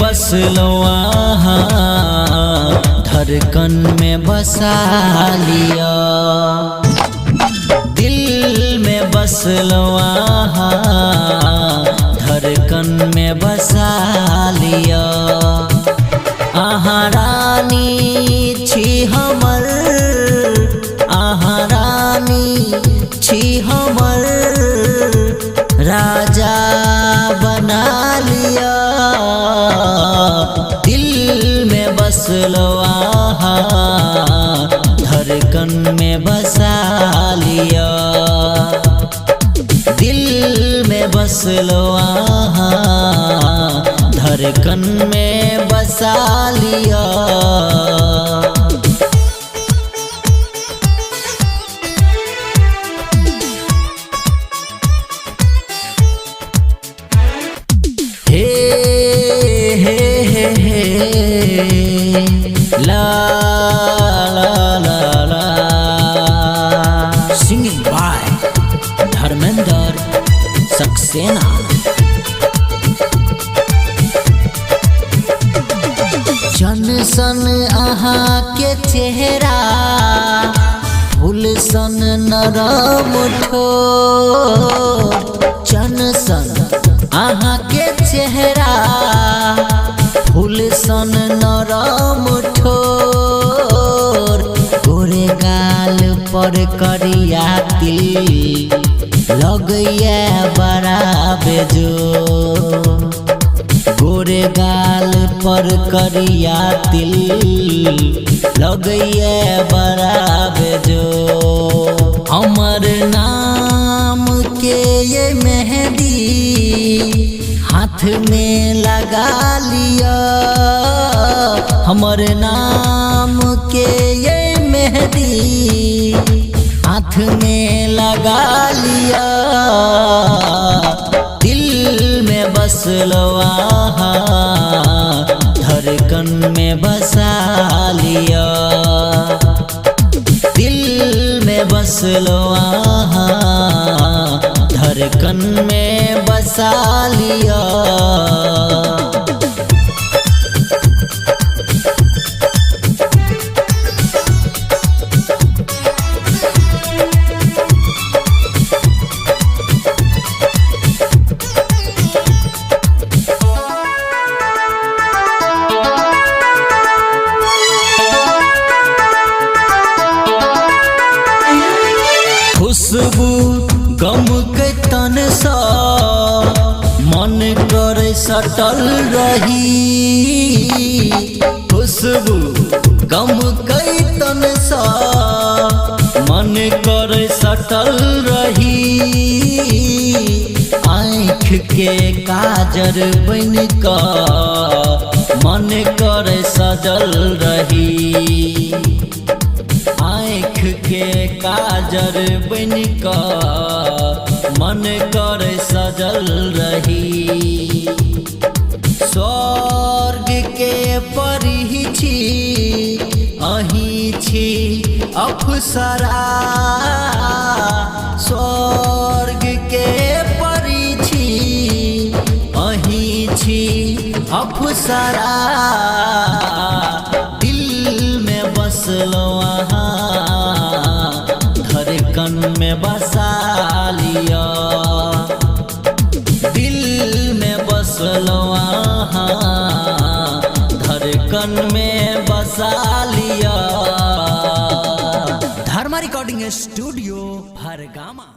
बसलो अहाँ, धड़कन में बसा लिया। दिल में बसलो अहाँ, धड़कन में बसा लिया। अहाँ रानी छी हमर, अहाँ रानी छी हमर, राजा बना लिया। दिल में बसलो अहाँ, धड़कन में बसा लिया। दिल में बसलो अहाँ, धड़कन में बसा लिया। हे हे हे हे ला ला ला ला। Singing by Dharmendra Saxena. चन सन अहाँ के चेहरा, फूल सन नरम ठोर। चन सन अहाँ के चेहरा, फूल सन नरम ठोर। गोरे गाल पर करिया तिल, लगैया बड़ा बेजोर। गोरे गाल पर करिया तिल, लगैया बड़ा बेजोर। हमर नाम के ये मेहंदी हाथ में लगा लिया। हमर नाम के ये मेहंदी हाथ में लगा लिया। दिल में बसलो अहाँ, धड़कन में बसा लिया। दिल में बसलो अहाँ, धड़कन में बसा लिया। खुशबू गम के तन सा, मन करे सटल रही। खुशबू गम के तन सा, मन करे सटल रही। आँख के काजर बन कऽ मन करे सजल रही। आँख के काजर बन कऽ मन करे सजल रही। स्वर्ग के परी छी अहीं छी अप्सरा। स्वर्ग के परी छी अहीं छी अप्सरा। दिल में बसलो अहाँ, धड़कन में बसा लिया। दिल में बसलो अहाँ, धड़कन में बसा लिया। धर्मा रिकॉर्डिंग स्टूडियो भरगामा।